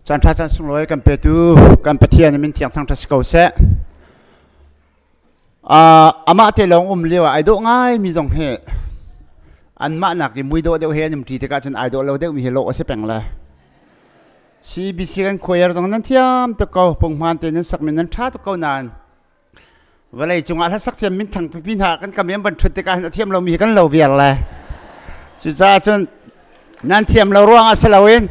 Caan ṭha caan sunglawi kan petu kan Pathian min thiang thangṭhat si ko seh. Amah te lawng um lio ah ai dawh ngai mi zong hi anmah nak i mui dawh deuh he an um ṭi tikah cun ai dawh lo deuh mi hi lawh a si peng le. CBC kan choir zong nan thiam tuk ko punghman te nan sak mi nan ṭha tuk ko nain vawlei cungah hlasak thiam minthang pipi hna kan kam i an van ṭhut tikah hin a thiam lomi hi kan lo viar le cucaah cun nan thiam lo ruangah si loin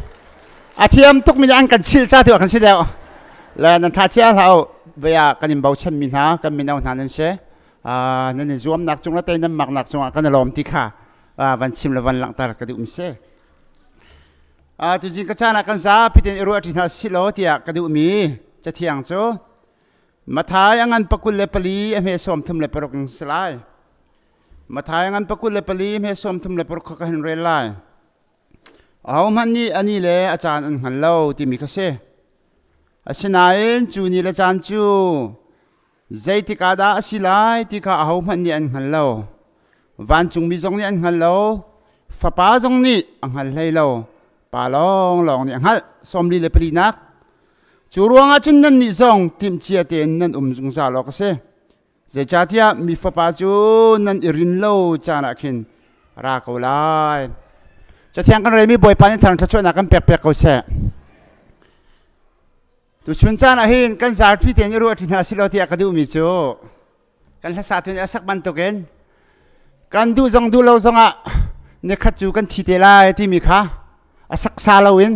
a thiam tukmi an kan chilh ca tu ah kan si deuh le nan tha chia hlah u bia kan in bochan mi hna kan mino hna nan si nan i zuamnak cung le tei nan maknak cungah kan i lawm ti kha van chim le van langhter ka duh mi si tuzing ka caan ah kan zapi tein i ruah ṭi hna si law tiah ka duhmi cathiang cu Mathai a ngan pakul le pali a hme sawm thum le paruk in si lai. Mathai a ngan pakul le pali hme sawm thum le paruk kha ka hin rel lai. Ahohmanh nih a ni le a caan an hngal lo timi kha si. Asinain cu ni le caan cu zeitik ah dah a si lai ti kha ahohmanh nih an hngal lo. Vancungmi zong nih an hngal lo, Fapa zong nih a hngal hlei lo, Pa lawnglawng nih a hngalh. Sawmli le palinak. Cu ruangah cun nannih zong timhcia tein nan um zungzal awk a si. Zeicahtiah mi Fapa cu nan i rin lo caan ah khin ra ko lai. Cathiang kan relmi Bawipa nih thar thluachuahnak kan pek piak ko seh. Tuchun caan ah hin kan zarpi tein i ruah ṭi hna silo tiah ka duhmi cu kan hlasa tu nih a sak bantukin kan duh zong duh lo zongah nikhat cu kan thi te lai timi kha a sak sa loin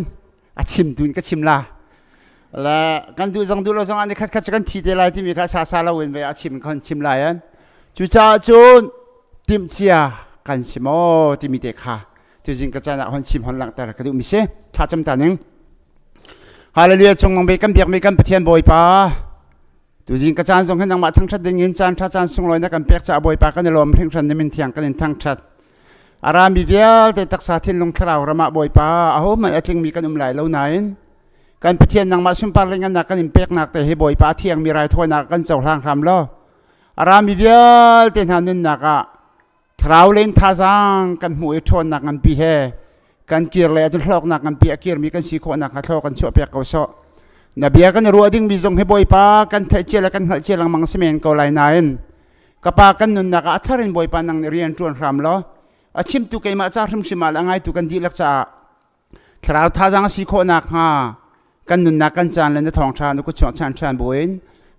a chim tu in ka chim la le kan duh zong duh lo zongah nikhat khat cu kan thi te lai timi kha sa sa loin ve a chim kan chim lai an cucaah cun timhcia kan si maw timi te kha tuzing ka caan ah hon chim hon langhter ka duh mi si tha cam ta ning Hallelujah chung be kan biak mi kan Pathian Bawipa Tuzing ka caan zong hi nangmah thangṭhat ding in caan ṭha caan sunglawi na kan pek caah Bawipa kan i lawm hringhran na min thiang kan in thangṭhat. A rami vialte taksa thinlung thlarau ram ah Bawipa ahohmanh a tlingmi kan um lai lo nain kan Pathian nangmah sunpar le ngannak kan in peknak te hi Bawipa a thiangmi raithawinak kan cohlang hram law a rami vialte hna nunnak ah Thlarau len thazaang kan hmuh i ṭhawnnak nganpi he kan kir le ahcun hlawknak nganpi a kirmi kan si khawh nakhnga thlaw kan chuahpiak ko sawh. Na bia kan i ruah dingmi zong hi Bawipa kan theih cia le kan hngalh cia lengmang si men ko lai nain ka pa kan nunnak ah a thar in Bawipa nang nih rian ṭuan hram law a chimtu keimah ca hrimhrim ah le a ngaitu kan dihlak caah thlarau thazaang a si khawh nakhnga kan nunnak kan caan le na thawngṭha na kut chuak chan ṭhan buin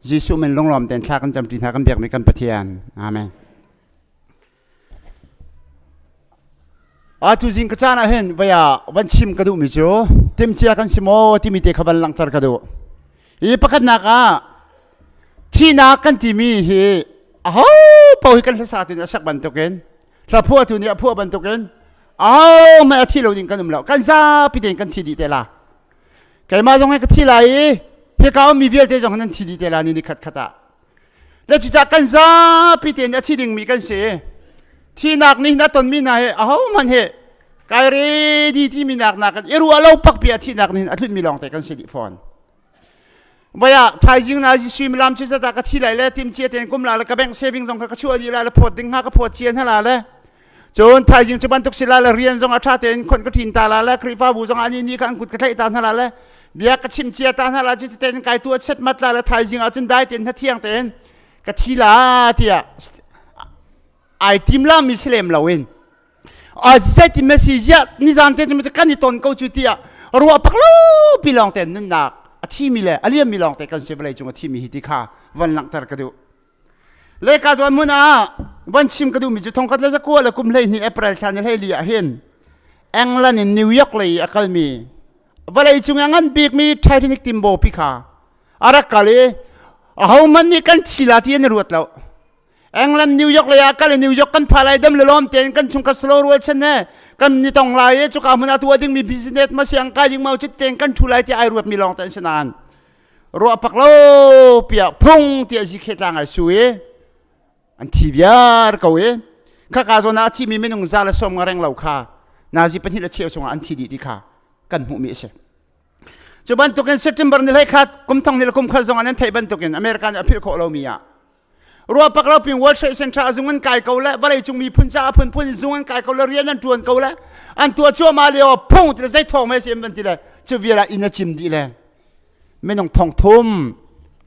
Jesuh min lunglawm tein thla kan camṭi hna kan biakmi kan Pathian. Amen. Atu zing ka caan ah hin vaya van chim ka duhmi cu timcia kan si maw timi te kha van langhter ka duh. Hi pakhatnak ah thihnak kan timi hi aho paoh hi kan hlasa tin a sak bantukin hla phuahtu nih a phuah bantukin aho hmanh a thi lo ding kan um lo kan zapi tein kan thi dih te la keimah zong hi ka thi lai i hika ummi vialte zong nan thi dih te la ni ni khat khat ah le cucaah kan zapi tein a thi dingmi kan si thinak nih na tonmi hna hi ahohmanh hi kai ready timi nak nak i ruah lo pakpi a thihnak nih a tlunmi lawng te kan si dih fawn Vaya thaizing na ji suimilam chi zata ka thi lai le tim chia ten kum la le ka bank saving zong kha ka chuah dih la le phawt ding ha ka phawt chia hna la le cun thaizing cu bantuk si la le rian zong a tha tein khon ka thin ta la le Khrihfabu zong ani ni kha an kut ka thlaih ta hna la le bia ka chim chia ta hna la chi ten kai tu set mat la le thaizing ah cun dai ten hna thiang tein ka thi la tiah ai tim la mi si lem lo in zeitin ma si ziah nizan te cu kan i ton ko cu tiah ruah pak lo pi lawng te nunnak a thimi le a liammi lawng te kan si vawlei cung a thimi hi ti kha van langhter ka duh le ka zawn mun ah van chim ka duhmi cu thongkhat le zakua le kum 12 April thla ni 14 ah hin England in New York lei a kalmi vawlei cung a ngan bikmi Titanic timbo pi kha a rak kal i ahohmanh nih kan thi la ti an i ruat lo England New York lei ah kal i New York kan pha lai dam le lawm tein kan chung ka slow rual chen ne kan ni tong lai i cuka hmun ah tuah ding mi business ma siang kai ding mau chit tein kan thu lai ti ai ruat mi lawng te an si nain ruah pak lo pia phung ti a zi khe tlang ai su i an thi viar ko i khaka zawn ah a thi mi minung za le som nga reng lo kha nazi pahnih le cheu chungah an thi dih ti kha kan hmuh mi a si cu bantukin September ni hlei khat kum thong ni le kum khat zong ah nan theih bantukin America nih a philh khawh lomi ah Ruah pak lo pin World Trade Center zung an kai ko le vawlei cung miphun caah phunphun zung an kai ko le rian an tuan ko le an tuah cuahmah lio phung ti le zei thawng mei si an van ti le Cu vial ah inn a cim dih le minung thong thum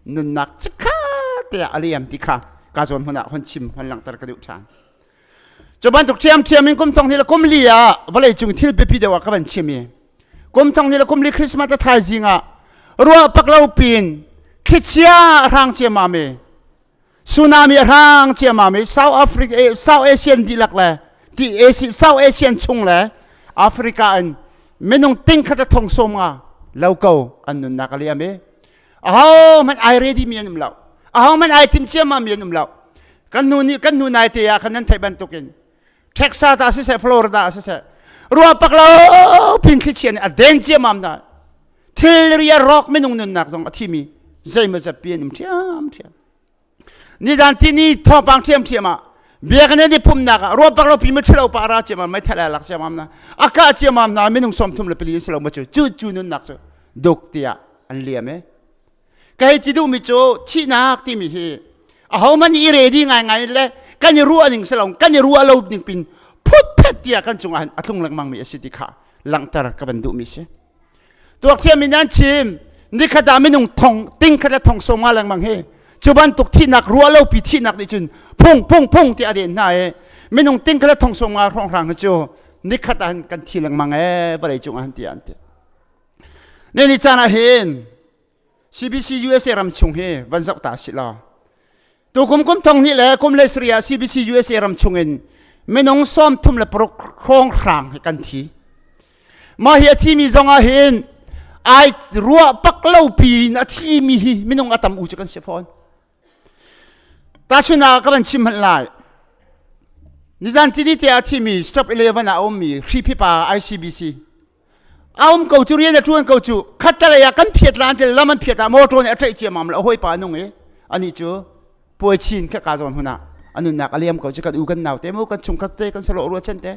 nunnak chikkhat te ah a liam ti kha ka zawn hmun ah hon chim hon langhter ka duh ṭhan. Cu bantuk ṭhiamṭhiam in kum thong hnih le kum li ah vawlei cung thil biapi deuh ah ka van chim i kum thong hnih le kum li Christmas a thaizing ah ruah pak lo pin thlichia a hrang ciammam i tsunami a hrang ciammam i South Africa South Asian dihlak le ti South Asian chung le Africa in minung ting khat a thong som nga lo ko an nunnak a liam i aho hmanh ai ready mi an um lo aho hmanh ai tim ciammam mi an um lo kan nu nih kan nu nai te ah khan nan theih bantukin Texas ah siseh Florida ah siseh ruah pak lo pin thlichia nih a den ciammam na thilri a rawk minung nunnak zong a thimi zeimawzat pi an um ṭhiamṭhiam nizan tini thawngpang ṭhiamṭhiam ah biakinn i pumnak ah ruah pak lo pi ma ṭhilo pa ra ciammam meithal ai lak ciammam na a kah ciammam na minung 34 an si lo ma cu cu cu nunnak cu duk tiah an liam e ka hei ti duhmi cu thihnak timi hi ahohmanh i ready ngaingai le kan i ruah ning si lo kan i ruah lo ning pin phutphet tiah kan cungah hin a tlung lengmang mi a si ti kha langhter ka van duhmi si tuak thiam in an chim nikhat ah minung thong ting khat le thong som nga lengmang hi cu bantuk thihnak ruah lo pi thihnak nih cun phung phung phung ti a den hna i minung ting khat le thong som nga hrawnghrang hi cu nikhat ah hin kan thi lengmang e vawlei cungah hin tiah an ti Ne ni caan ah hin CBC USA ram chung hi van zoh ta si law tukum kum thong hnih le kum le sarih ah CBC USA ram chung in minung 36 hrawng hrang hi kan thi. Mah hi a thimi zong ah hin ai ruah pak lo pi in a thimi hi minung a tam u cu kan si fawn. Tahchun ah ka van chim hmanh lai. Nizan tini te a thimi Stop 11 ah a ummi Hriphipa ICBC a um ko cu rian a ṭuan ko cu khattelei ah kan phiat la an tel lam an phiat ah motor nih a ṭaih ciammam le a hawipa a nung i anih cu puai chin kha ka zawn hmun ah a nunnak a liam ko cu kan u kan nau te mu kan chungkhat te kan salo ruah chen te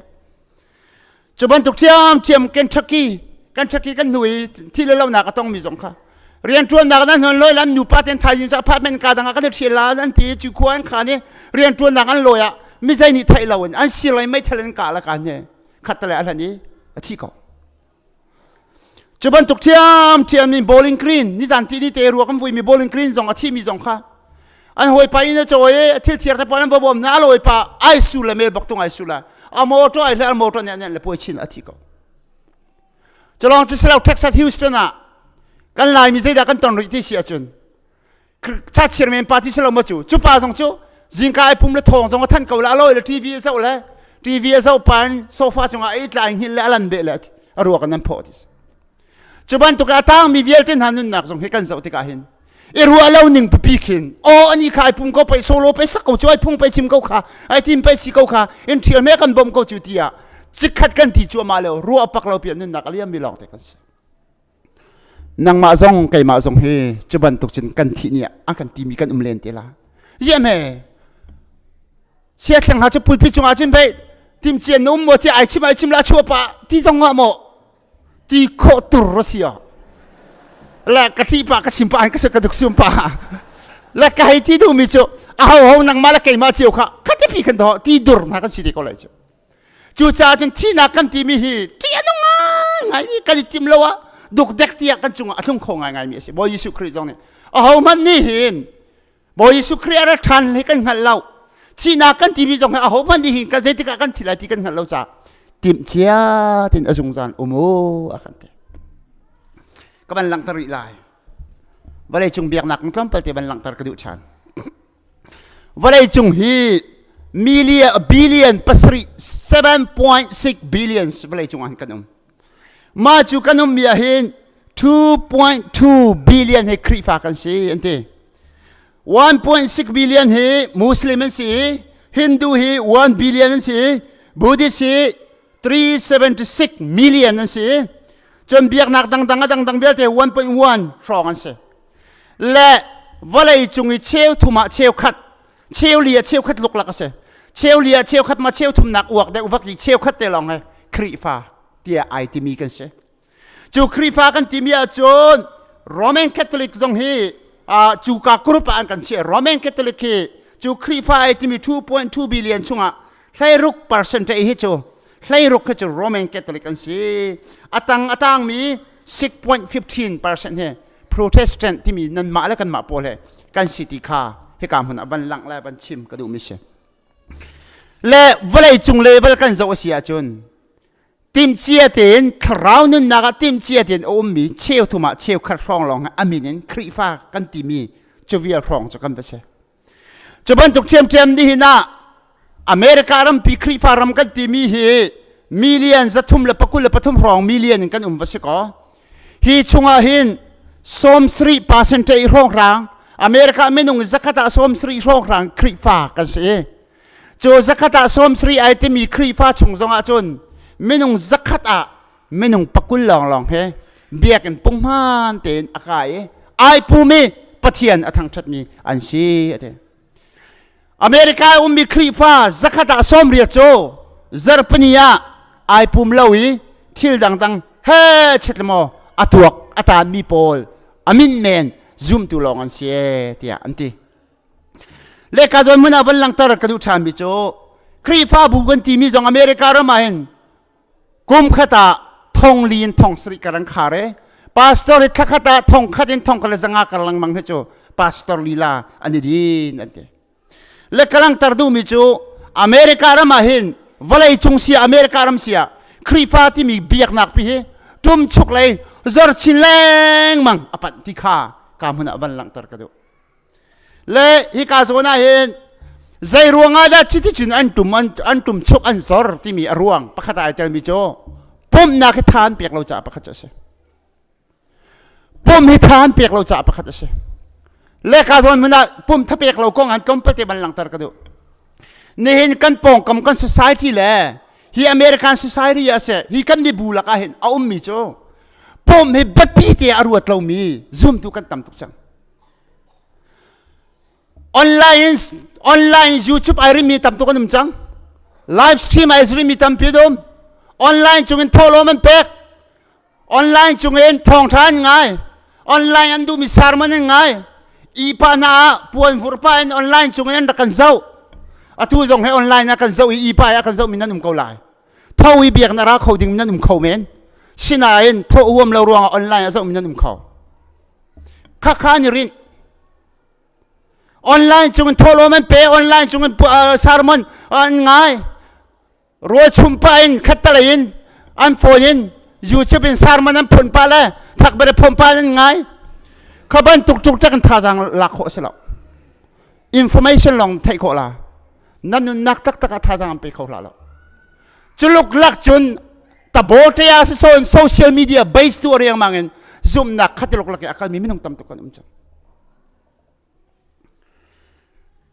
cu bantuk ṭhiamṭhiam Kentucky Kentucky kan hnu i thi le lonak a tongmi zong kha rian ṭuannak nan hon loi lan nupa ten thaizing cu apartment ka dang ah kan i ṭhial la an ti cu khua an khan i rian ṭuannak an lawi ah mi zei nih theih lo in an sir lei meithal in kah la ka ne khat le a hlan i a thi ko cu bantuk ṭhiamṭhiam in bowling green nizan ti ni te ruak an vui mi bowling green zong a thi mi zong kha an hawipa in a cawi i thil thiar te pawl an va bawm na a lawipa ai su le mel bak tung ai su la a motor ai hle a motor nih an le puai chin a thi ko culong cu silo Texas Houston ah kan laimi zeidah kan ton rih ti si ahcun cha chir men party si lo ma cu cu pa zong cu zingka ai pum le thawng zong a than ko le a lawi le TV a zoh le TV a zoh pan sofa cungah a tlai hngil le a lan beh le a ruak an phaw ti cu bantuk a tang mi vialte hna nunnak zong hi kan zoh tikah hin i ruah lo ning pipi khin o ani kha ai pum ko pei solo pei sak ko cu ai phung pei chim ko kha ai tim pei si ko kha in thial me kan bom ko cu tiah cikhat kan ti cu ma le ruah pak lo pi nunnak a liam mi lawng te kan si Nangmah zong keimah zong hi cu bantuk cun kan thih ni ah a kan timi kan um len te la. Ziah hme siathleng ha cu pulpit cungah cun pei timcian na um maw ti ai chim ai chim la chua pa ti zong ah maw ti khawh tur a si ah le ka ṭih pa ka chim pa ka ka duk sum pa le ka hei ti duhmi cu a ho ho nangmah le keimah cio kha khati pi khan to ti dur hna kan si te ko lai cu Cucaah cun thihnak kan timi hi ṭih a nung ngaingai kan i tim lo ah dukdek tiah kan cungah a tlung kho ngaingaimi a si. Bawi Jesuh Khrih zong nih ahohmanh nih hin Bawi Jesuh Khrih a ra ṭhan hi kan hngalh lo. Thihnak kan timi zong hi ahohmanh nih hin kan zeitik ah kan thi lai ti kan hngalh lo caah timh cia tin a zungzal um u a kan ti. Ka van langhter rih lai. Vawleicung biaknak tlawmpal te van langhter ka duh ṭhan. Vawleicung hi million billion pasarih 7.6 billions vawleicung ah hin kan um. Mah cu kan ummi ah hin 2.2 billion hi Khrihfa kan si an ti. 1.6 billion hi Muslim an si i Hindu hi 1 billion an si i Buddhist hi 376 million an si i cun biaknak dangdang a dangdang vialte 1.1 hrawng an si. Le vawlei cung i cheu thum ah cheu khat cheu li ah cheu khat luklak a si cheu li ah cheu khat ma cheu thumnak uak deuh vak i cheu khat te lawng he Khrihfa tiah ai timi kan si cu Khrihfa kan timi ahcun Roman Catholic zong hi cu ka group ah an kan chiah Roman Catholic hi cu Khrihfa ai timi 2.2 billion chungah 16% hi cu 16 hi cu Roman Catholic an si atang atangmi. 6.15% hi Protestant timi nanmah le kanmah pawl he kan si ti kha hika hmun ah van langh le van chim ka duhmi si. Le vawlei cung level kan zoh a si ahcun timcia tein thlarau nunnak ah timcia tein a ummi cheu thum ah cheu khat hrawng lawng a min in Khrihfa kan timi cu vial hrawng cu kan va si. Cu bantuk ṭhiamṭhiam nihin ah America rampi Khrihfa ram kan timi hi million 323 hrawng million in kan um va si kaw hi chungah hin 70% hrawnghrang America minung zakhat ah 70 hrawnghrang Khrihfa kan si. Cu zakhat ah 70 ai timi Khrihfa chung zongah cun minung zakhat ah minung pakul lawnglawng he biakinn punghman tein a kai i ai pumi Pathian a thangṭhatmi an si a ti. America ummi Khrihfa zakhat ah 80 cu zarhpini ah ai pum lo i thil dangdang he chet maw a tuak a taanmi pawl a min men zumtu lawng an si tiah an ti. Lehka zawn hmun ah van langter ka duh ṭhanmi cu Khrihfabu kan timi zong America ram ah hin kum khat ah thong li in thong sarih ka rang khar e pastor hi thla khat ah thong khat in thong khat le zanga kar lengmang hi cu pastor lila an i din an ti le ka langter duhmi cu America ram ah hin vawlei cung sia America ram sia Khrihfa timi biaknak pi hi tum chuk lei zor chin lengmang a panh ti kha ka hmun ah van langhter ka duh Le hika zawn ah hin zei ruangah dah cuticun an tum an tum chuk an zor timi a ruang pakhat ah ai telmi cu pumhnak hi tha an pek lo caah pakhat cu a si. Pum hi tha an pek lo caah pakhat a si. Le ka zawn hmun ah pum tha pek lo kong an tlawmpal te ban langhter ka duh. Nihin kan pawngkam kan society le hi American society a si hi kan mibu lakah hin a ummi cu pum hi biapi te a ruat lomi zumtu kan tam tuk cang. Online online YouTube ai rimi tam tuk an um cang. Live stream ai rimi tampi an um. Online chungin thawhlawm an pek. Online chungin thawngṭha an ngai. Online an duhmi sermon an ngai. Ipa hna ah puan vurh pah in online chungin an rak kan zoh. Atu zong he online ah kan zoh i ipa ah kan zoh mi nan um ko lai. Tho i biak na ra kho ding nan um kho men. Sinain thawh huam lo ruangah online ah zoh mi nan um kho. Khakha an i rinh. Online cungin thawhlawm an pe, online cungin sermon an ngai. Rawl chum pah in khattalei in an phone in YouTube in sermon an phun pah le thakbere phun pah an ngai. Kha bantuk tuk tak in thazaang lak khawh a si lo. Information lawng theih khawh la. Na nunnak taktak ah thazaang an pe kho hlah lo. Culuk lak cun tabote ah si so social media base tu riangmang in zumnak khatiluk lak i a kalmi minung tam tuk kan um cang.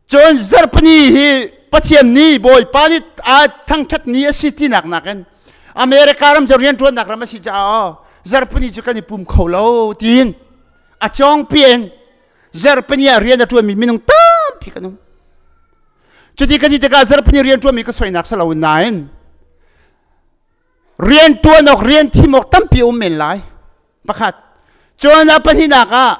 Cun zarhpini hi Pathian ni Bawipa nih a thangṭhat ni a si tinak nakin America ram cu rianṭuannak ram a si caah zarhpini cu kan i pum kho lo tiin a cawngpi in zarhpini ah rian a ṭuanmi minung tampi kan um. Cuti kan ti tikah zarhpini rian ṭuanmi ka soinak si lo nain rian ṭuan awk rian thim awk tampi um men lai. Pakhat. Cun a pahnihnak ah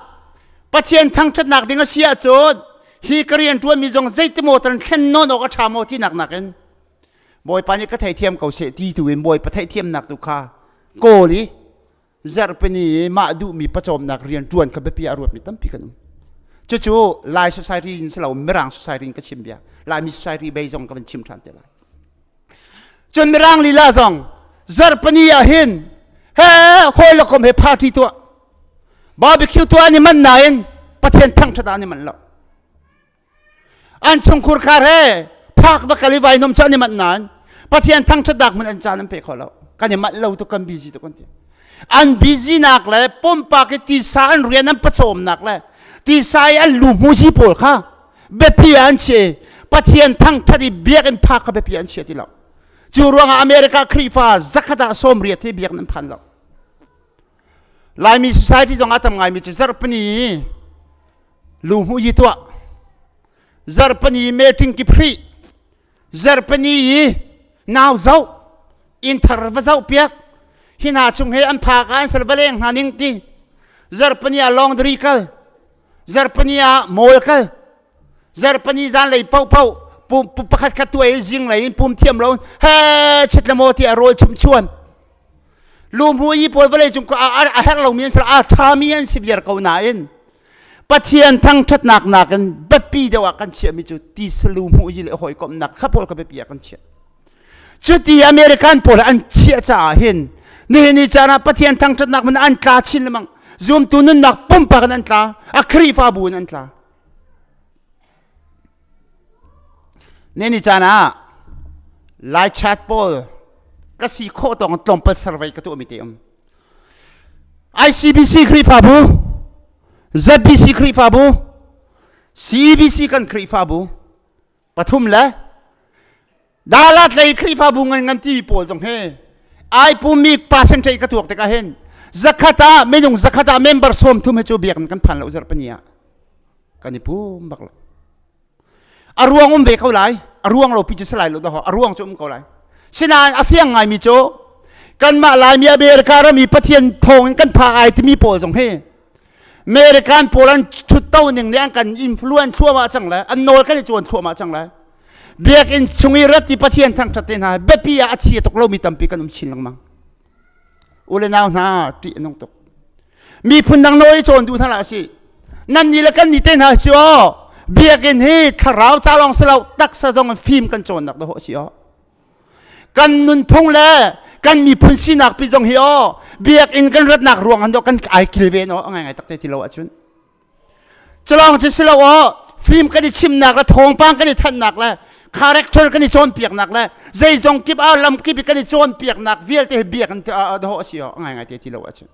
Pathian thangṭhatnak ding a si ahcun hi ka rian ṭuanmi zong zeitimaw tan thlen nawn awk a ṭha maw tinak nakin Bawipa nih ka theithiam ko seh ti tu in Bawipa theihthiamnak tu kha kawl i zarhpini i mah duhmi pawcawmnak rian ṭuan kha biapi ah ruatmi tampi kan um. Cucu Lai society in si lo Mirang society in ka chim bia. Laimi society bei zong ka van chim ṭhan te lai. Cun Mirang lila zong zarhpini ah hin he hawi le kom he party tuah barbecue tuah an i manh nain Pathian thangṭhat ah an i manh lo. An chungkhur khar he phak va kal i vainom cu an i manh nain Pathian thangṭhatnak hmun an caan an pe kho lo. Kan i manh lo tuk kan busy tuk an ti. An busy nak le pumpak i tisa an rian an pawcawmnak le tisa i an lu hmuzi pawl kha biapi ah an chia i Pathian thangṭhat i biakinn phak kha biapi ah an chia ti lo. Cu ruangah America Khrihfa zakhat ah 80 hi biakinn an phan lo. Laimi society zong ah tam ngaimi cu zarhpini lu hmu yi tuah zarhpini meeting ki phri zarhpini i nau zoh inn thar va zoh piak hi hna chung he an phak ah an sal va leng hna ning ti zarhpini ah laundry kal zarhpini ah mall kal zarhpini zanlei paohpaoh pum pakhat khat tuah i zinglei in pum thiam lo he chit le maw ti a rawl chum chuan. Luhmu yi pawl vawlei cung a herh lomi an si a ṭhami an si viar ko nain Pathian thangṭhatnak nakin biapi deuh ah kan chiahmi cu tisa luhmu yi le hawikomhnak kha pawl kha biapi ah kan chiah. Cuti American pawl an chiah caah hin nihin ni caan ah Pathian thangṭhatnak man an tla chin lengmang. Zumtu nunnak pumpak in an tla, a Khrihfabu in an tla. Nihin ni caan ah Lai chat pawl ka si khawh tawng tlawmpal survey ka tuahmi te um. ICBC Khrihfabu, ZBC Khrihfabu, CBC kan Khrihfabu pathum le Dalat lei Khrihfabu ngan ngan timi pawl zong hi ai pummi percentage ka tuak tikah hin zakhat ah minung zakhat ah member 30 hi cu biakinn kan phan lo zarhpini ah kan i pum bak lo. A ruang um ve ko lai. A ruang lo pi cu si lai lo dah a ruang cu um ko lai. Sinain a fiang ngaimi cu kanmah Laimi America ram i Pathian thawng in kan pha ai timi pawl zong hi American pawl an thutto ning nih an kan influence thluahmah cang le an nawl kan i cawn thluahmah cang le biakinn chung i rat i Pathian thangṭhat te hna biapi ah a chia tuk lomi tampi kan um chin lengmang. U le nau hna ṭih a nung tuk. Miphun dang nawl i cawn duh hna hlah si. Nan nih le kan nih te hna cu aw biakinn hi thlarau ca lawng si lo taksa zong in fim kan cawnnak dawh a si aw. Kan nunphung le kan miphun sinak pi zong hi aw biakinn kan ratnak ruang an kan ai kilven aw ngai ngai takte ti lo ahcun. Culawng cu si lo aw fim kan i chimnak le thawngpang kan i thanhnak le character kan i cawnpiaknak le zeizong kip ah lam kip i kan i cawnpiaknak vialte hi biakinn dawh a si aw ngai ngai te ti lo ahcun.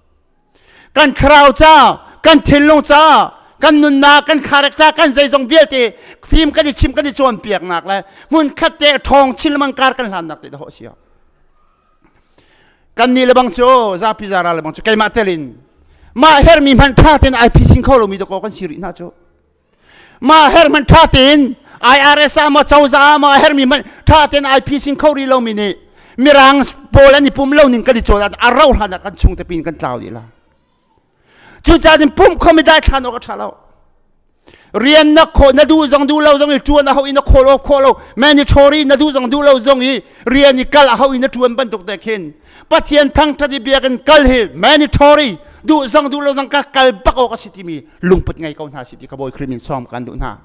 Kan thlarau ca, kan thinlung ca, kan nunnak, kan character, kan zeizong vialte fim kan i chim kan i cawnpiaknak le hmun khat te ṭhawng chin lengmang kar kan hlannak te dawh a si aw. Kan nih le bang cu zapi zara le bang cu keimah telin mah hermi hmanh ṭha tein ai phisin kho lomi dakaw kan si rih hna cu. Mah her hmanh ṭha tein IRS ah maw cozah ah maw a hermi hmanh ṭha tein ai phisin kho rih lomi nih mirang pawl an i pum lo ning kan i cawn a rauh hlan ah kan chung te pin kan tlau dih la. Cucaah in pumh khomi daithlan awk a ṭha lo. Rian na khawh na duh zong duh lo zong i ṭuan a hau i na khawl awk khawh lo mandatory na duh zong duh lo zong i rian i kal a hau i na ṭuan bantuk te khin Pathian thangṭhat i biakinn kal hi mandatory duh zong duh lo zong ka kal bak awk a si timi lungput ngei ko hna si ti ka Bawi Khrih min sawm kan duh hna.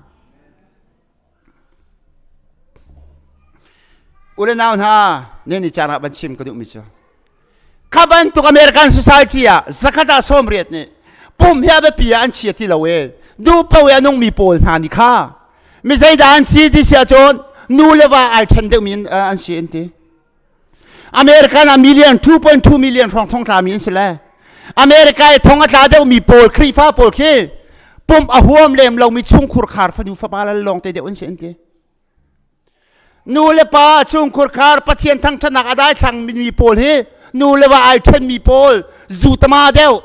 U le nau hna ne ni caan ah van chim ka duhmi cu kha bantuk American society ah zakhat ah 80 nih pum hi a biapi ah an chia ti lo e duh paoh i a nungmi pawl hna nih kha mi zeidah an si ti si ahcun nu le va ai ṭhen deuhmi an si an ti American ah million 2.2 million hrawng thong tlami an si le America i thong a tla deuhmi pawl Khrihfa pawl khi pumh a huam lem lomi chungkhur khar fanu fapa lal lawng te deuh an si an ti Nu le pa chungkhur khar Pathian thangṭhatnak a daithlang mi pawl hi nu le va ai ṭhenmi pawl zu tama deuh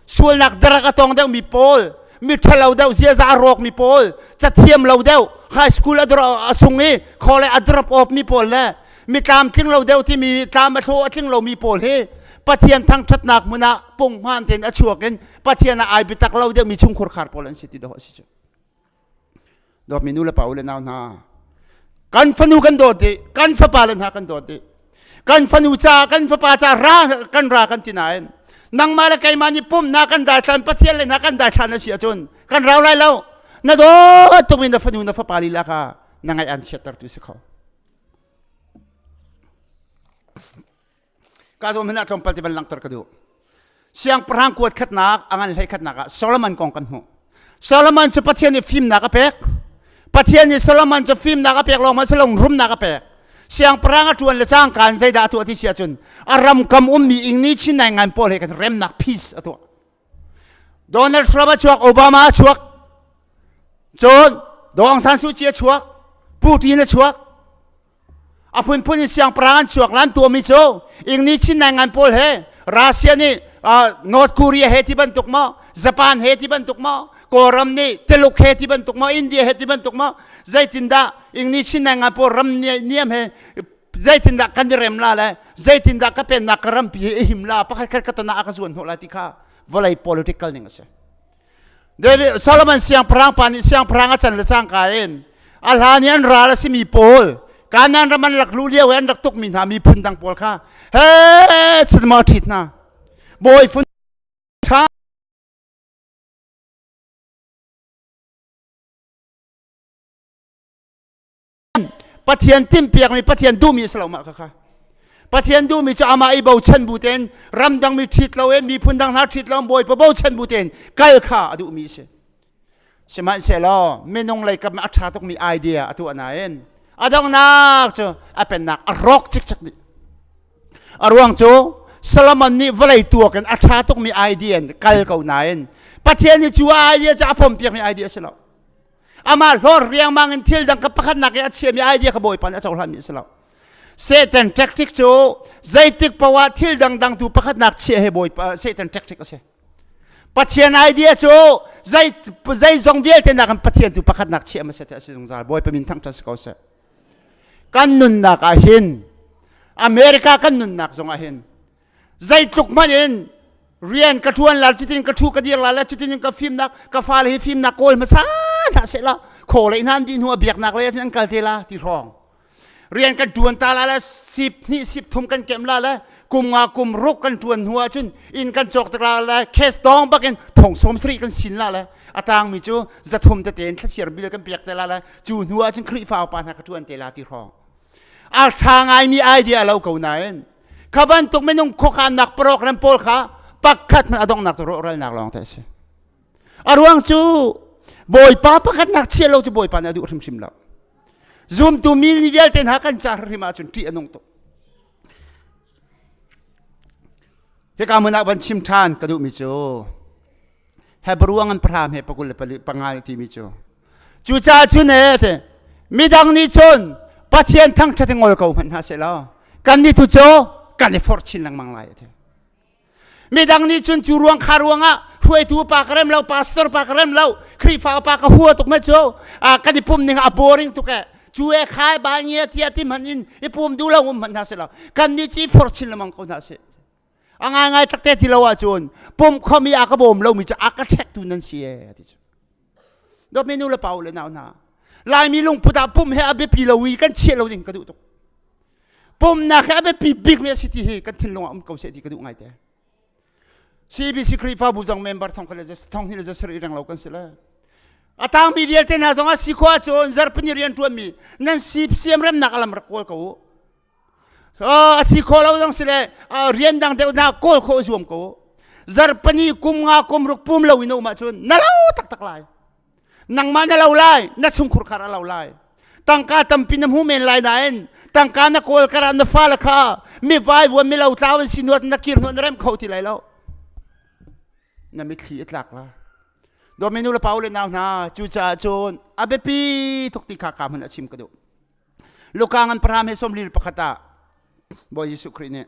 sualnak darak a tong deuh mi pawl mi ṭhalo deuh ziaza a rawk mi pawl cathiam lo deuh high school a a sung i khawle a drop off mi pawl le mi tlamtling lo deuh timi tlam a thlaw a tling lo mi pawl hi Pathian thangṭhatnak hmun ah punghman tein a chuak in Pathian ah ai biatak lo deuh mi chungkhur khar pawl an si ti dawh a si cu. Dawtmi nu le pa u le nau hna, kan fanu kan dawt dih, kan fapa le hna kan dawt dih. Kan fanu ca, kan fapa ca ra kan ra kan ti nain nangmah le keimah nih pumhnak kan daithlan Pathian le hna kan daithlan a si ahcun kan rau lai lo. Na dawt tukmi na fanu na fapa lila kha na ngaih an chiattertu si kho. Ka zawn hmanh ah tlawmpal te van langhter ka duh. Siangpahrang kuat khatnak a ngan hlei khatnak ah Solomon kong kan hmuh. Solomon cu Pathian nih fimnak a pek. Pathian nih Solomon cu fimnak a pek lawng ma si lo rumnak a pek. Siangpahrang a ṭuan le cangka in zeidah a tuah ti si ahcun a ram kam ummi ingni chin nai ngan pawl he kan remnak peace a tuah. Donald Trump a chuak, Obama a chuak, cun Daw Aung San Suu Kyi a chuak, Putin a chuak, a phunphun in siangpahrang an chuak lan tuahmi cu ingni chin nai ngan pawl he Russia nih North Korea he ti bantuk maw Japan he ti bantuk maw Kawlram nih Tuluk he ti bantuk maw India he ti bantuk maw zeitindah ingni chin nai ngan pawl ram niam he zeitindah kan i rem la le zeitindah ka pennak ka rampi hi i him la pakhat khat ka ton ah a ka zuan hnawh lai ti kha vawlei political ning a si David Solomon siangpahrang pa nih siangpahrang a can le cangka in a hlan i an ral a simi pawl Kanaan ram an rak luh lio i an rak tukmi hna miphun dang pawl kha he cun maw a ṭhit hna. Bawi phun ṭha Pathian timhpiakmi Pathian duhmi a si lo mah kha Pathian duhmi cu amah i bochan bu tein ramdang mi ṭhit lo in miphun dang hna ṭhit lo Bawipa bochan bu tein kal kha a duhmi a si. Sihmanhsehlaw minung lei kam a ṭha tukmi idea a tuah nain a donghnak cu a pennak a rawk cikcek dih. A ruang cu Solomon nih vawlei tuak in a ṭha tukmi idea in kal ko nain Pathian nih cu idea cu a pompiakmi idea a si lo. Amah hlawr riangmang in thil dang ka pakhatnak i a chiami idea kha Bawipa nih a cohlanmi a si lo. Satan tactic cu zeitik paoh ah thil dangdang tu pakhatnak chiah he Bawipa Satan tactic a si. Pathian idea cu zei zeizong vialte nakin Pathian tu pakhatnak chiah hmasa te a si zungzal. Bawipa min thangṭhat si ko seh. Kan nunnak ah hin America kan nunnak zong ah hin zeitluk hmanh in rian ka ṭuan la cutin ka ṭhu ka dir la le cutin ka fimnak ka fale hi fimnak kawl hmasa hna seh la khaw lei hna an dih hnu ah biaknak lei ah an kal te la ti hrawng rian kan ṭuan ta la le sip hnih sip thum kan kem la le kum nga kum ruk kan ṭuan hnu ahcun inn kan cawk tik la le cash dong bakin thong sawm sarih kan sin la le a tangmi cu zathum tete in thlachiar bil kan pek te la le cu hnu ahcun Khrihfa upa hna ka ṭuan te la ti hrawng a ṭha ngaimi idea lo ko nain kha bantuk minung khuakhannak program pawl kha pakhat hmanh a donghnak cu rawhralnak lawng te a si a ruang cu bawipa pakhatnak chia lo cu bawipa nih a duh hrimhrim lo Zumtu mi vialte hna kan ca hrim ahcun ṭih a nung tuk. Hika hmun ah van chim ṭhan ka duhmi cu Hebrew an pahra he pakul le pali panga timi cu cucaah cun e te midang nih cun Pathian thangṭhat i ngol ko hmanh hna seh law kannih tu cu kan i forh chin lengmang lai te. Midang nih cun cu ruang kha ruangah hruaitu pa ka rem lo, pastor pa ka rem lo, Khrihfa pa ka hua tuk me cu kan i pum ning a boring tuk e. Cu e khai ba ngia tia ti hman in i pum du lo um hmanh hna si lo. Kan nih ci for chin lemang ko hna si. A ngai ngai takte ti lo ahcun pum khomi a ka bawm lo mi cu a ka ṭhek tu nan si e ti cu. Dawtmi nu le pa u le nau hna. Laimi lungput ah pum he a biapi lo i kan chiah lo ding ka duh tuk. Pumnak hi a biapi bikmi a si ti hi kan thinlung ah um ko seh ti ka duh ngaite. CBC Khrihfabu zong member thong khat le thong hnih le zasarih reng lo kan si le. A tangmi vialte hna zong ah si khawh ahcun zarhpini rian ṭuanmi nan sip siam remnak alam rak kawl ko u. A si khawh lo zong si le rian dang deuh hna kawl khawh zuam ko u. Zarhpini kum nga kum ruk pum lo in um ahcun na lo taktak lai. Nangmah na lo lai, na chungkhur khar a lo lai. Tangka tampi na hmu men lai nain tangka na kawl kar ah na fale kha mi vaivuan mi lo tlau an si nuat na kir hnuah na rem kho ti lai lo. Na mitthli a tlak la. Dawmi nu le pa u le nau hna cucaah cun a biapi tuk ti kha ka hmun a chim ka duh. Luka ngan pahra he sawmli pakhat ah Bawi Jesuh Khrih nih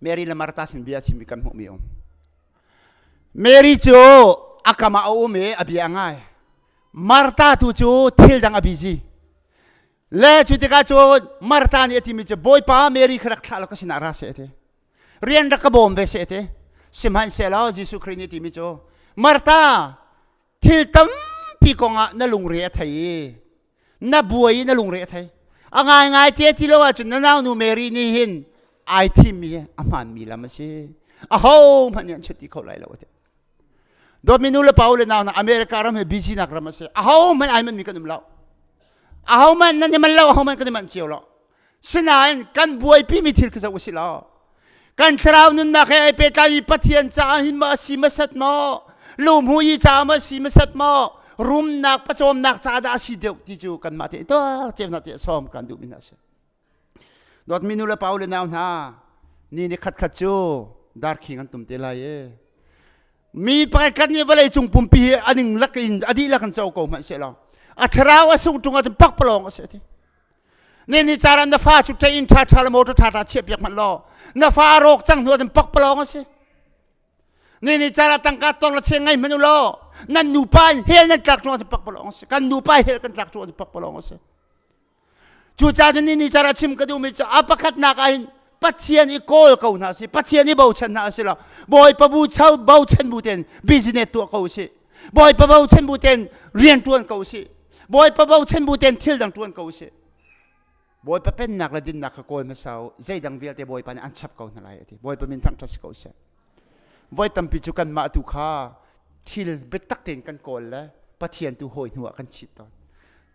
Mary le Martha sin bia chimmi kan hmuhmi um. Mary cu a kam ah a um i a bia a ngai. Martha tu cu thil dang a busy. Le cu tikah cun Martha nih a timi cu Bawipa Mary kha rak thlah law ka sinah ra seh a ti. Rian rak ka bawm ve seh a ti. Sihmanhsehlaw Jesuh Khrih nih a timi cu Martha thil tampi kongah na lungre a thei i na buai i na lungre a thei a ngaingai te ti lo ahcun na naunu Mary nih hin ai thimmi a hmaanmi lam a si aho hmanh nih an chut ti kho lai lo a ti dawtmi nu le pa u le nau hna America ram hi busy nak ram a si aho hmanh ai manmi kan um lo aho hmanh nan i man lo aho hmanh kan i manh cio lo Sinain kan buaipimi thil khi zoh usih law kan thlarau nunnak he ai pehtlaimi Pathian caah hin maw a si hmasat maw lumhu i caah maw a si hmasat maw rumnak pawcawmnak ca dah a si deuh ti cu kanmah te tuak cio hna tiah sawm kan duhmi hna a si. Dawtmi nu le pa u le nau hna ni ni khat khat cu darkhing an tum te lai e. Mi pakhat khat nih vawlei cung pumpi hi a ning lak in a dihlak in co ko hmanh seh law a thlarau a sung ṭung ahcun pakpalawng a si a ti. Ne ni caran na fa cu ṭe in ṭha ṭha le motor ṭha ṭha chiah piak hmanh law na fa a rawk cang hnu ahcun pakpalawng a si. Ne ni cara tangka tor le cheng ngei hmanh u law nan nupa in hell nan tlak ṭung ahcun pakpalawng a si. Kan nupa hell kan tlak ṭung ahcun pakpalawng a si. Cucaah cun ni ni cara chim ka duhmi cu a pakhatnak ah hin Pathian i kawl ko hna si Pathian i bochan hna a si lo Bawipa bu cho bochan bu ten business tuah ko si Bawipa bochan bu ten rian ṭuan ko si Bawipa bochan bu ten thil dang ṭuan ko si. Bawipa pennak le dinnak kha kawl hmasa u, zeidang vialte Bawipa nih an chap ko hna lai a ti. Bawipa min thangṭhat si ko seh. Voi tampi cu kanmah tu kha thil biatak tein kan kawl le Pathian tu hawi hnu ah kan chit tawn.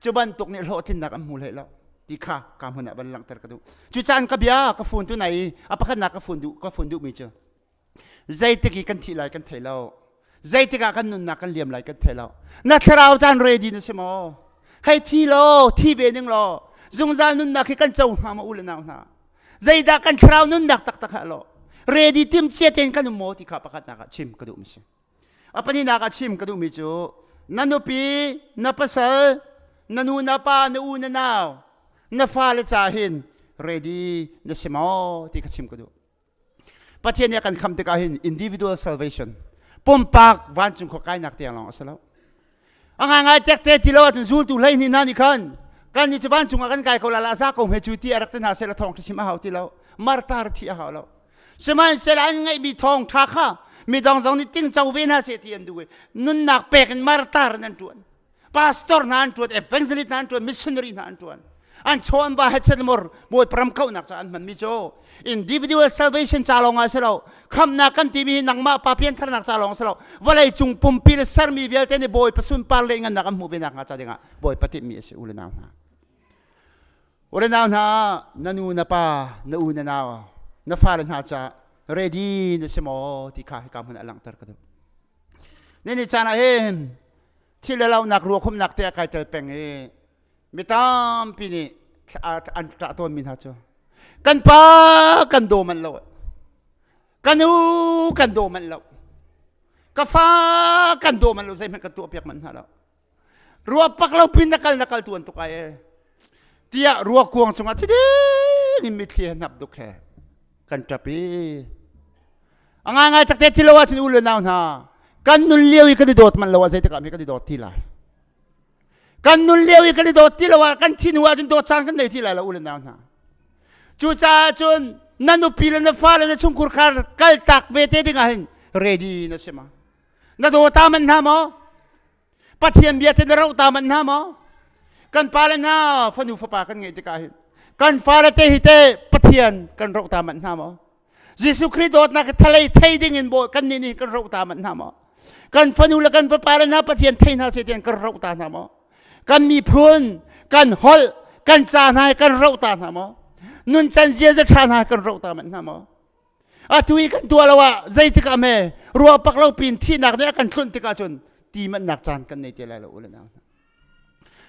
Cu bantuk nih hlawhtlinnak an hmu hlei lo ti kha ka hmun ah van langhter ka duh. Cucaan ka bia ka fun tu nai i a pakhatnak ka fun duh ka fun duhmi cu zeitik i kan thih lai kan thei lo. Zeitik ah kan nunnak kan liam lai kan thei lo. Na thlarau caan ready na si maw? Hei thi law, thi ve ning law, zungzal nunnak hi kan co hnga maw u le nau hna? Zeidah kan thlarau nunnak taktak ha lo? Ready tim cia tein kan um maw ti kha pakhatnak ah chim ka duhmi si. A pahnihnak ah chim ka duhmi cu na nupi, na pasal, na nu na pa, na u na nau, na fale ca hin ready na si maw ti kha chim ka duh. Pathian nih a kan khamh tikah hin individual salvation pumpak vancung khua kainak tiang lawng a si lo. A ngaingai tekte ti lo ahcun zultu 12 hna nih khan kan nih cu vancung ah kan kai ko la la za ko hme cu ti a rak ti hna seh la thawng chim a hau ti lo martar thi a hau lo sihmanhsehlaw an ngeihmi thawngṭha kha midang zong nih tingco ve hna seh ti an duh i nunnak pek in martar in an ṭuan pastor hna an ṭuan evangelist hna an ṭuan missionary hna an ṭuan an chaw an va he mor bawi param kauhnak ca an hmanmi cu individual salvation ca lawng ah si lo khamnak kan timi hi nangmah pa piantharnak ca lawng si lo vawlei cung pumpi le sermi vialte nih bawipa sunpar le ngannak an hmuh ve nak hnga ca dingah bawipa timhmi a si u le nau hna u le nau hna na nu na pa na u na nau na fale hna ca ready na si maw ti kha hika hmun ah langhter ka duh ni ni caan ah hin thil le launak ruakhumnak te a kai tel peng i mi tampi nih an ṭah tawnmi hna cu kan pa kan daw manh lo kan u kan daw manh lo ka fa kan daw manh lo zeihmanh kan tuah piak manh hna lo rua pak lo pin na kal na kal tuan tuk ai e tiah rua kuang cungah thiding in mitthli he hnap duk he kan ṭap i a ngaingai takte thi lo ahcun u le nau hna kan nun lio i kan i dawt manh lo ah zeitik ah mi kan i dawt ti lai Kan nun lio i kan i dawt ti lo ah kan thi hnu ahcun dawt caan kan nei ti lai lo u le nau hna. Cucaah cun na nupi le na fale na chungkhur khar kaltak ve te ding ah hin ready na si ma? Na daw ta man hna maw? Pathian bia te na roh ta man hna maw? Kan pa le hna fanu fapa kan ngeih tikah hin kan fale te hi te Pathian kan roh ta man hna maw? Jesuh Khrih dawtnak thalei thei ding in bawi kan nih nih kan roh ta manh hna maw? Kan fanu le kan fapa le hna Pathian thei hna seh tiang kan roh ta hna maw? Kan miphun, kan holh, kan ca hna kan roh ta hna maw? Nuncan ziaza ṭha hna kan roh ta manh hna maw? Atu i kan tuah lo ah zeitik ah me ruah pak lo pin thihnak nih a kan tlunh tikah cun ti manhnak caan kan nei te lai lo u le nau hna.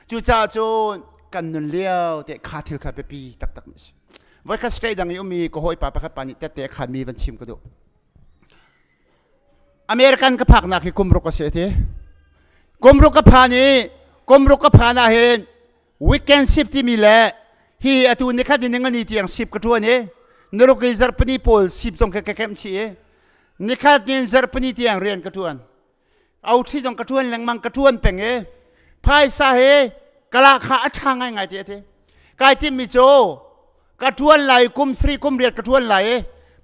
Cucaah cun kan nun lio te kha thil kha biapi taktak mi a si. Voikhat state dang i ummi ka hawipa pakhat pa nih tette a khanmi van chim ka duh. American ka phaknak hi kum ruk a si a ti. Kum ruk ka phan i kum ruk ka phan ah hin weekend shift timi le hi atu nikhat in ningani tiang shift ka ṭuan i niruk i zarhpini pawl shift zong ka kemh chih i nikhat in zarhpini tiang rian ka ṭuan. Auṭhi zong ka ṭuan lengmang ka ṭuan peng i phaisa he kala kha a ṭha ngaingai ti a ti. Kai timmi cu ka ṭuan lai kum sri kum riat ka ṭuan lai i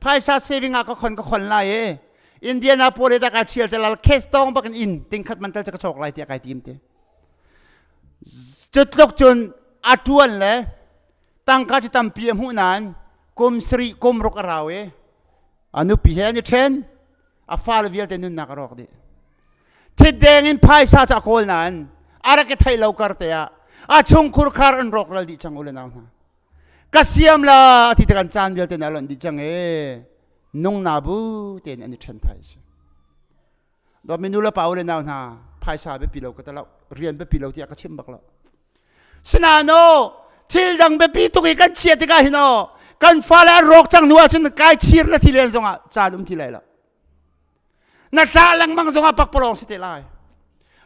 phaisa saving ah ka khon ka khon lai i Indianapolis ah kai ṭhial te lal cash tong bak in inn tingkhat man tal cu ka cawk lai tiah kai tim ti. Cutluk cun a ṭuan le tangka cu tampi a hmuh nain kum sarih kum ruk a rau i a nupi he an i ṭhen a fale vialte nunnak a rawk dih thitdeng in phaisa cu a kawl nain a rak i theih lo kar te ah a chungkhur khar an rawk ral dih cang u le nau hna ka siam la ti te kan caan vialte na lonh dih cang e nung na bu tein an i ṭhen thai si dawt mi nu le pa u le nau hna phaisa biapi lo ka ta lo rian biapi lo tiah ka chim bak lo sinain thil dang biapi tuk i kan chia tikah hin aw kan fale an rawk cang hnu ahcun kai chir na thi len zongah caan um ti lai lo na ṭah lengmang zongah pakpalawng si te lai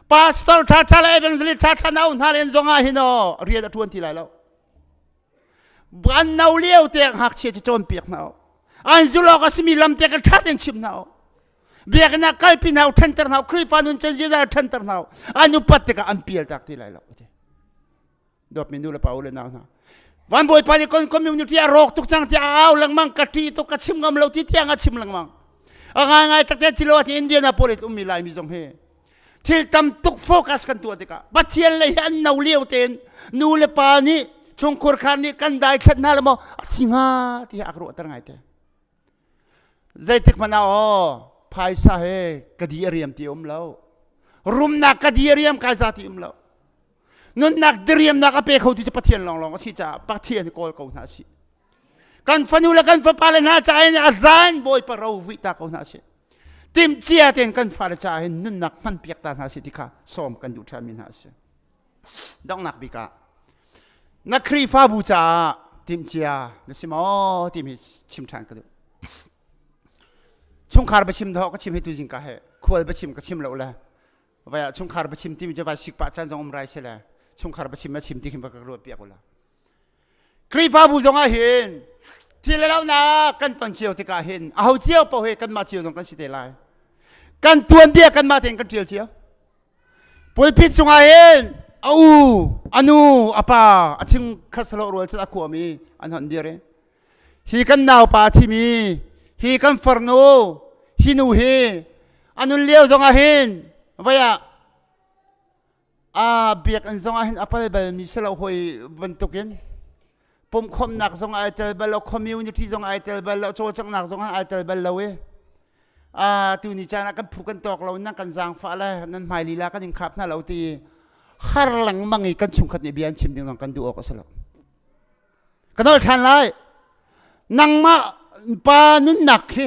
pastor ṭha ṭha le evangelist ṭha ṭha nau hna len zongah hin aw rian a ṭuan ti lai lo an no lio te ngakchia cu cawnpiak hna u an zulh awk a simi lam te kan ṭha tein chim hna u biakinn ah kalpi hna u ṭhanter hna u Khrihfa nun can ziaza ṭhanter hna u an upat tikah an pial tak ti lai lo dawtmi nu le pa u le nau hna van bawipa nih kon community a rawk tuk cang tiah a au lengmang ka ṭih tuk ka chim ngam lo ti tiang a chim lengmang a ngaingai takte thilo ah Indianapolis ummi Laimi zong hi thil tam tuk focus kan tuah tikah Pathian lei hi an no lio tein nu le pa nih Chungkhur khar nih kan dai thlet hna le maw a si hnga ti hi a ka ruahter ngai te. Zeitik hmanh ah aw phaisa he ka di a riam ti um lo. Rumnak ka di a riam kai za ti um lo. Nunnak diriamnak a pe kho ti cu Pathian lawnglawng a si caah Pathian kawl ko hna si. Kan fanu le kan fapa le hna caah in a zan Bawipa ro vui ta ko hna si. Timhcia tein kan fale caah hin nunnak hman piak ta hna si ti kha sawm kan duh ṭhanmi hna a si. Donghnak bik ah na Khrihfabu caah timhcia na si maw timi chim ṭhan ka duh. Chungkhar biachim dawh ka chim hi tuzing ka he khual biachim ka chim lo le vai ah chungkhar biachim timi cu vai sik pah caan zong um rai se le chungkhar biachim a chim ti khin va ka ruat piak ula. Khrihfabu zong ah hin thil le lonak kan ton cio tikah hin aho cio paoh hi kanmah cio zong kan si te lai. Kan tuanbia kanmah tein kan ṭial cio. Pulpit cungah hin a u, a nu, a pa, a ching khat salo rual cun a khuami an hon dir i hi kan naupa thimi hi kan farnu hi nu hi a nun lio zongah hin vai ah a biakinn zongah hin a pal balmi si lo hoi bantukin pumhkhawmhnak zong ai tel bal lo community zong ai tel bal lo cawlcanghnak zong ai tel bal lo i a tu ni caan ah kan phu kan tawk lo nan kan zaangfah le nan hmai lila kan in khap hna lo ti har lengmang i kan chungkhat nih bia an chim ding zong kan duh awk a si lo ka nol ṭhan lai nangmah pa nunnak khi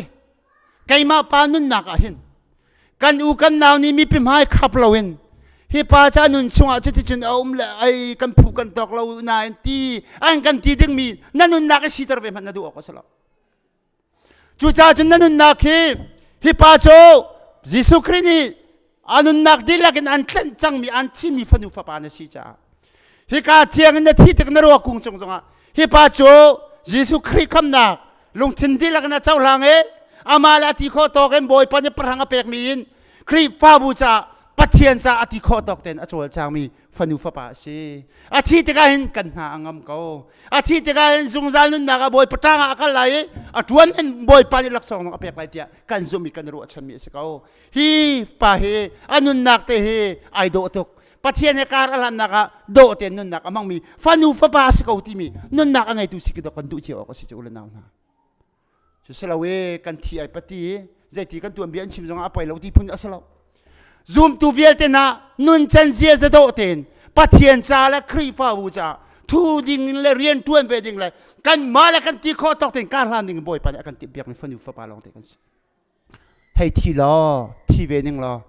keimah pa nunnak ah hin kan u kan nau nih mipi hmai khap loin hi pa ca nun chungah cuticun a um le ai kan phu kan tawk lo nain ti an kan ti dingmi na nunnak i siter ve hmanh na duh awk a si lo cucaah cun na nunnak hi hi pa cu Jesuh Khrih nih a nunnak dihlak in an tlenh cangmi an thimi fanu fapa na si caah hika thiang in na thi tik na ruak kung cung zongah hi pa cu Jesuh Khrih khamnak lungthin dihlak in a cohlang i amah le a ti khawh tawk in Bawipa nih pahrang a pekmi in Khrihfabu caah Pathian caah a ti khawh tawk tein a cawlcangmi fanu fapa a si. A thi tikah hin kan hna a ngam ko. A thi tikah hin zungzal nunnak ah Bawipa ṭang ah a kal lai i a ṭuan in Bawipa nih laksawng zong a pek lai tiah kan zumh i kan ruahchanmi a si ko. Hi pa hi a nunnak te hi ai dawh tuk. Pathian he kar a hlannak ah dawh tein nunnak a hmangmi fanu fapa a si ko timi nunnak a ngeitu si khi kan duh cio awk a si cu u le nau hna. Cu si lo i kan thi ai pati zeiti kan tuanbia an chim zongah a poi lo ti phun a si lo. Zumtu vialte hna nuncan ziaza dawh tein Pathian ca le Khrihfabu ca thu ding le rian ṭuan ve ding le kanmah le kan ti khawh tawk tein kar hlan ding Bawipa nih a kan timhpiakmi fanu fapa lawng te kan si. Hei thi law thi ve ning law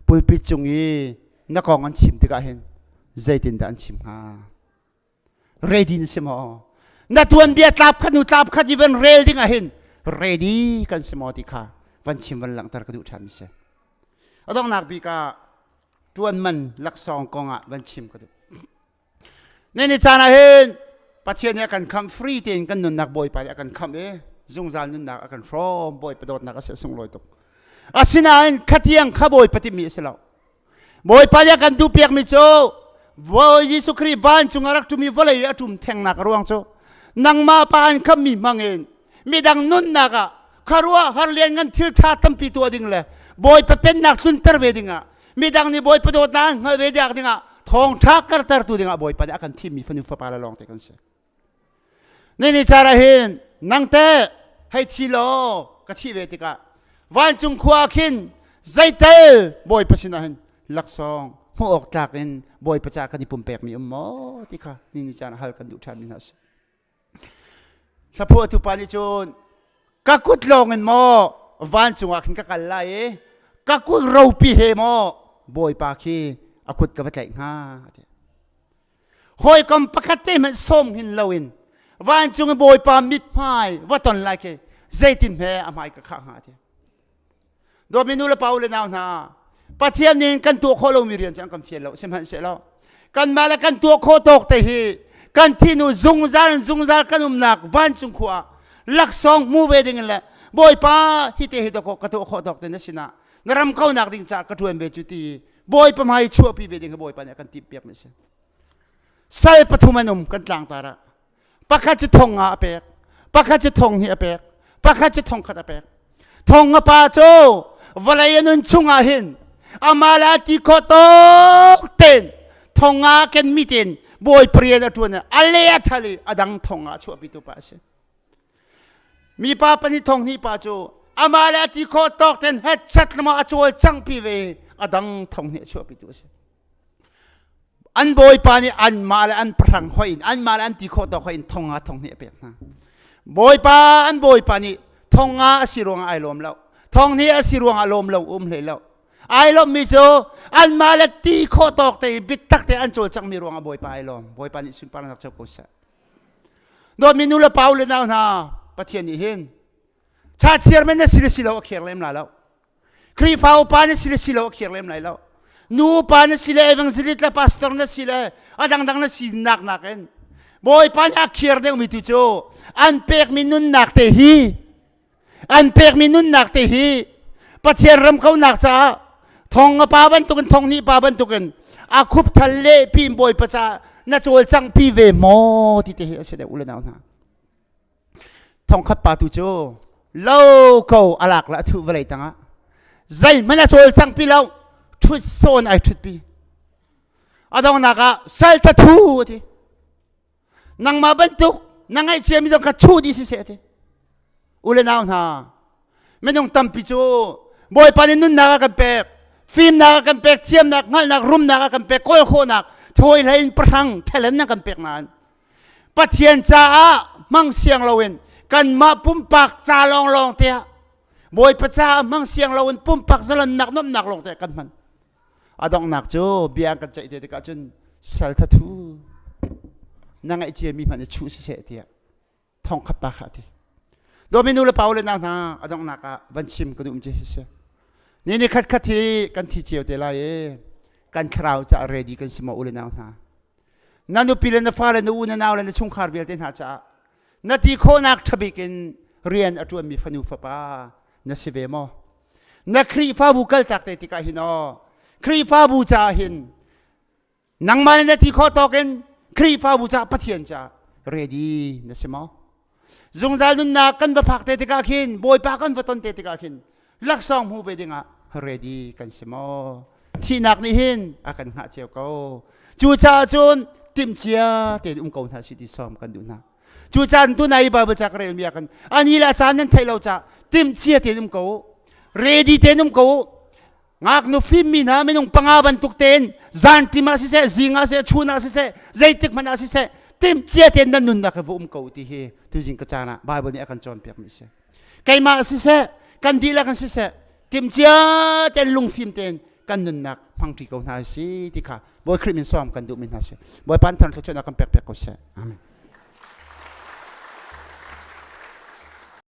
pulpit cung i na kong an chim tikah hin zeitindah an chim hnga? Ready na si maw? Na tuanbia tlap khat nu tlap khat i van rel ding ah hin ready kan si maw ti kha van chim van langhter ka duh ṭhan mi si. A donghnak bik ah ṭuan man laksawng kong ah van chim ka duh. Nini caan ah hin Pathian nih a kan khamh free tein kan nunnak Bawipa nih a kan khamh i zungzal nunnak a kan hrawm Bawipa dawtnak a si a sunglawi tuk. Asinain khatiang kha Bawipa timi a si lo. Bawipa nih a kan duhpiakmi cu Bawi Jesuh Khrih vancung a rak ṭum i vawlei a ṭum thengnak a ruang cu nangmah pa an khamhmi hmangin midang nunnak ah khuaruah har lianngan thil ṭha tampi tuah ding le Bawipa pennak tlunter ve dingah midang nih Bawipa dawtnak an hngalh ve ding dingah thawngṭha kartertu dingah Bawipa nih a kan thimmi fanu fapa le lawngte kan si. Nini cara hin nangte hei thi law ka thih ve tikah vancung khua khin zeitel Bawipa sinah hin laksawng hmuh awk tlak in Bawipa ca kan i pumpekmi um maw ti kha nini caan hal kan duh ṭhanmi hna a si. Hlaphuahtu pa nih cun ka kut lawng in maw vancung ah khin ka kal lai i ka kut ropi he maw Bawipa khi a kut ka va tlaih hnga ti. Hawikom pakhat te hmanh sawm hin loin vancung i Bawipa mithmai va ton lai khi zeitin he a hmai ka khah hnga ti. Dawtmi nu le pa u le nau hna, Pathian nih kan tuah khawh lomi rian cu an kan fial lo sihmanhsehlaw kanmah le kan tuah khawh tawk te hi kan thinu zungzal in zungzal kan umnak vancung khua ah laksawng hmu ve ding in le Bawipa hi te hi dawk ka tuah khawh tawk te na sinah na ram kaunak ding caah ka ṭuan ve cu ti Bawipa hmai chuahpi ve ding hi Bawipa nih a kan timhpiak mi a si. Sal pathum an um kan tlangtar ah pakhat cu thong nga a pek pakhat cu thong hnih a pek pakhat cu thong khat a pek thong nga pa cu vawlei a nun chungah hin amah le a ti khawh tawk ten thong nga ken mi ten. Bawipa rian a ṭuan i a le a thal i a dang thong ah a chuahpitu pa a si. Mipa pahnih thong hnih pa cu amah le a ti khawh tawk ten hetchat lama a cawl cangpi ve i a dang thong hnih a chuahpitu a si. An bawipa nih anmah le an pahrang hoih in anmah le an ti khawh tawk hoih in thong nga thong hnih a pek hna. Bawipa an bawipa nih thong nga a si ruangah ai lawm lo. Thong hnih a si ruangah lawm lo um hlei lo. Ai lawmmi cu anmah le ti khawh tawk te i biatak te an cawlcanghmi ruangah Bawipa ai lawm. Bawipa nih sunparnak co ko seh. Dawtmi nu le pa u le nau hna Pathian nih hin cha chairman na si le si lo a kher lem la lo. Khrihfa upa na si le si lo a kher lem lai lo. Nu upa na si le evangelist le pastor na si le a dangdang na si nak nakin Bawipa nih a kher deuhmi tu cu an pekmi nunnak te hi an pekmi nunnak te hi Pathian ram kaunak caah thong a pa bantukin thong nih pa bantukin a khup thal le pin bawipa caah na cawlcang pi ve maw ti te hi a si deuh u le nau hna thongkhat pa tu cu lo ko a lak la a thuh vawlei tangah zeihmanh a cawlcang pi lo ṭhut sawn ai ṭhut pi a dongnak ah sal thathu a ti Nangmah bantuk na ngaihchiami zong kha chuh dih siseh ti. U le nau hna, minung tampi cu Bawipa nih nunnak a kan pek, fimnak a kan pek, thiamnak, hngalhnak, rumnak a kan pek, kawl khawhnak, thawi hlei in pahrang talent na kan pek nain Pathian caah hmang siang loin kanmah pumpak ca lawnglawng te ah Bawipa caah hmang siang loin pumpak zalonnak nuamhnak lawng te kan hman. A donghnak cu bia an kan ceih te tikah cun sal thathu na ngaih ciami hmanh i chuh siseh tiah thongkhat pa kha a ti. Dawmi nu le pa le nau hna a donghnak ah van chim ka duh ci si. Ni ni khat khat hi kan thi cio te lai i kan thlarau caah ready kan si maw u le nau hna. Na nupi le na fale na u na nau le na chungkhar vialte hna caah na ti khawhnak ṭhabik in rian a ṭuanmi fanu fapa na si ve maw? Na Khrihfabu kaltak te tikah hin aw Khrihfabu caah hin nangmah nih na ti khawh tawk in Khrihfabu caah Pathian caah ready na si maw? Zungzal nunnak kan va phak te tikah khin Bawipa kan va ton te tikah khin laksawng hmu ve dingah ready kan si maw? Thihnak nih hin a kan hngah cio ko. Cucaah cun timhcia tein um ko hna si ti sawm kan duh hna. Cu caan tu nai Bible ca ka relmi ah khan ani le a caan nan theih lo ca timhcia tein um ko ready tein um ko ngaknu fimmi hna minung panga bantuk tein zan tim ah siseh zing ah siseh chun ah siseh zeitik hmanh ah siseh timhcia tein nan nunnak hi va um ko ti hi tuzing ka caan ah Bible nih a kan cawnpiakmi a si keimah siseh kan dihlak in siseh timhcia tein lungfim tein kan nunnak hmangṭi ko hna si ti kha Bawi Khrih min sawm kan duhmi hna si Bawipa an thang thluachuahnak kan pek piak ko seh Amen.